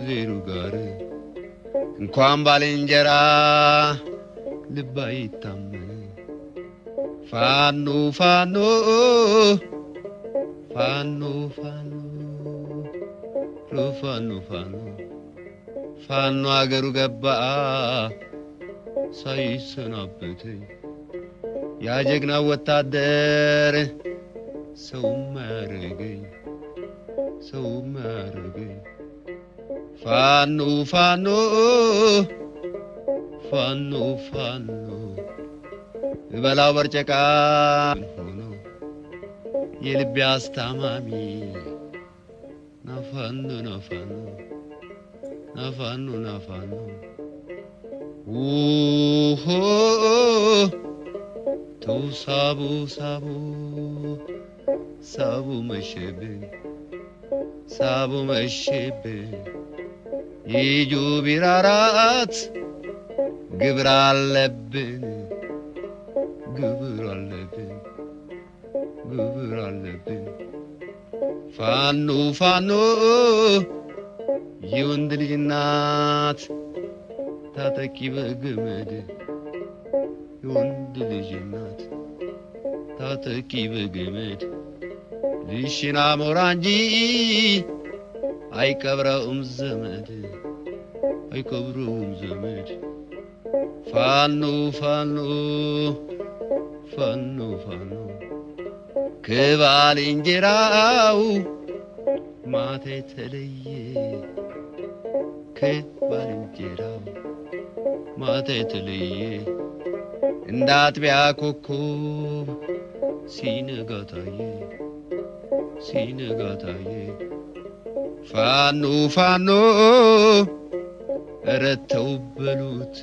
ከእግዜሩ ጋር እንኳን ባልንጀራ ልብ አይታመን። ፋኖ ፋኖ ፋኖ ፋኖ ፋኖ ፋኖ ፋኖ አገሩ ገባ ሳይሰናበተኝ ያ ጀግና ወታደር ሰውም አያረገኝ ሰውም አያረገኝ። ፋኖ ፋኖ ፋኖ ፋኖ እበላው በርጨቃ ሆኖ የልቤ አስታማሚ ናፋኖ ናፋኖ ናፋኖ ናፋኖ ውሆ ተው ሳቡ ሳቡ ሳቡ መሸብን ሳቡ መሸብን ይጁ ቢራራት ግብር አለብን ግብር አለብን ግብር አለብን። ፋኖ ፋኖ የወንድ ልጅ እናት ታጠቂ በገመድ የወንድ ልጅ እናት ታጠቂ በገመድ ልሽና ሞራ እንጂ አይቀብረውም ዘመድ አይቀብረውም ዘመድ። ፋኖ ፋኖ ፋኖ ፋኖ ከባልንጀራው ማታ የተለየ ከባልንጀራው ማታ የተለየ እንደ አጥቢያ ኮከብ ሲነጋ ታየ ሲነጋ ታየ። ፋኖ ፋኖ ኧረ ተው በሉት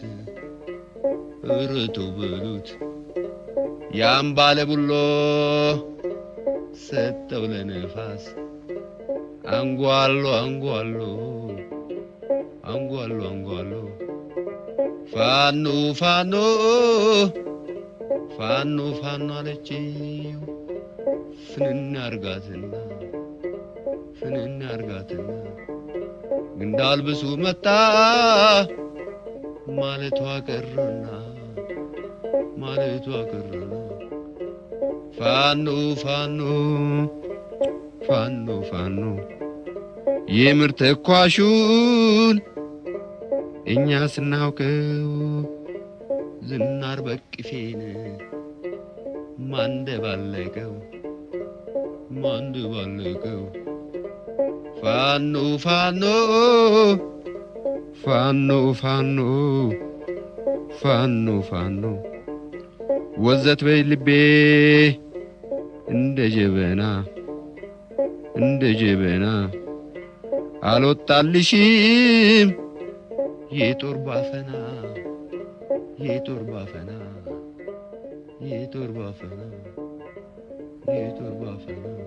ኧረ ተው በሉት ያን ባለ ቡሎ ሰጠው ለነፋስ አንጓሎ አንጓሎ አንጓሎ አንጓሎ ፋኖ ፋኖ ፋኖ ፋኖ አለችው ፍንን አርጋትና ፍንን አርጋትና ግንዳልብሱ መጣ ማለቷ ቀረና ማለቷ ቀረና። ፋኖ ፋኖ ፋኖ ፋኖ የምር ተኳሹን እኛ ስናውቀው ዝናር በቅፌን ማንደባለቀው ማንደባለቀው። ፋኖ ፋኖ ፋኖ ፋኖ ፋኖ ፋኖ ወዘት በይ ልቤ እንደ ጀበና እንደ ጀበና አልወጣልሽም የጦር ባፈና የጦር ባፈና የጦር ባፈና የጦር ባፈና።